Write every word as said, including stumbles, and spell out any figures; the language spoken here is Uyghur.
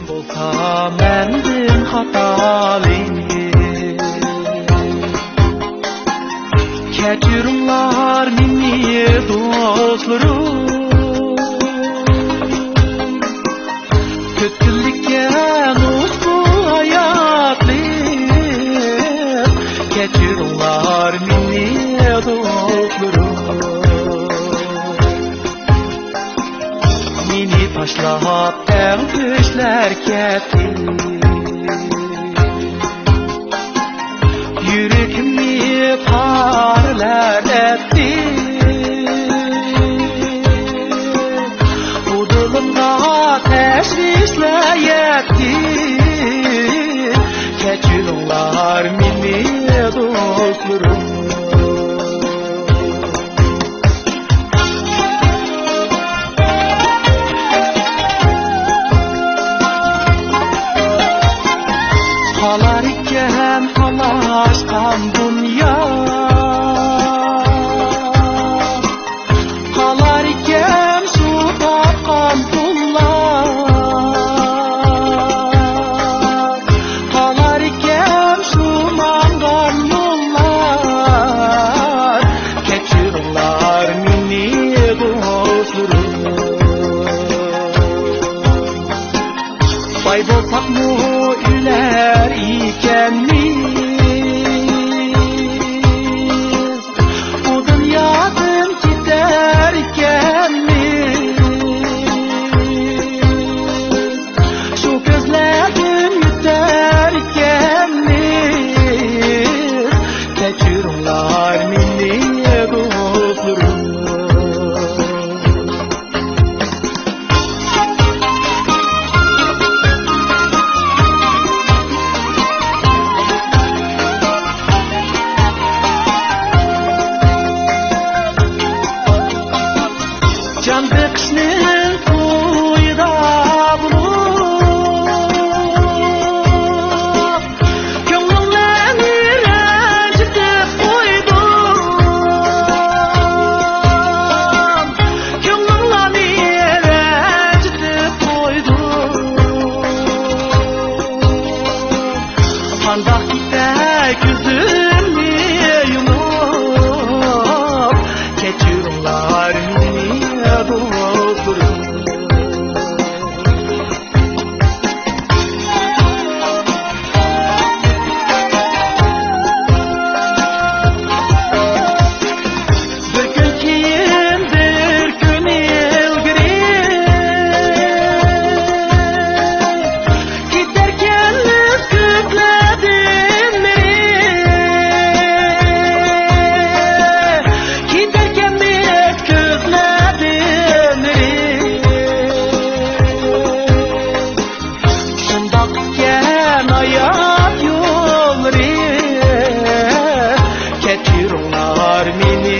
بولسا مەندىن خاتالىق، كەچۈرۈڭلار مېنى دوستلىرىم. تۆت كۈنلۈككەن ئۇشبۇ ھاياتلىق، كەچۈرۈڭلار مېنى دوستلىرىم. مېنى تاشلاپ تەڭ كۈچلەر كەتتى. يۈرىكىمنى پارىلەر ئەتتى. بۇ دىلىمغا تەشۋىشلەر يەتتى. كەچۈرۈڭلار مېنى دوستلىرىم. قالار ئىكەن تالاشقان دۇنيا، قالار ئىكەن شۇ تاپقان پۇللار، قالار ئىكەن شۇ ماڭغان يوللار. كەچۈرۈڭلار مېنى دوستلىرىم. باي بولساقمۇ ئۆلەر ئىكەنمىز، بۇ دۇنيادىن كېتەر ئىكەنمىز، شۇ كۆزلەردىن ئۆتەر ئىكەنمىز. كەچۈرۈڭلار مېنى دوستلىرىم. جان بېقىشنىڭ كويىدا بولۇپ، كۆڭلۈڭلارنى رەنجىتىپ قويدۇم. كۆڭلۈڭلارنى رەنجىتىپ قويدۇم. قانداق كېتەي كۆزۈمنى يۇمۇپ، كەچۈرۈڭلار مېنى دوستلىرىم. بىر كۈن كېيىن، بىر كۈن ئىلگىرى، كېتەركەنمىز كۆزلەردىن نېرى، كېتەركەنمىز كۆزلەردىن نېرى. شۇنداق ئىكەن ھايات يوللىرى، كەچۈرۈڭلار مېنى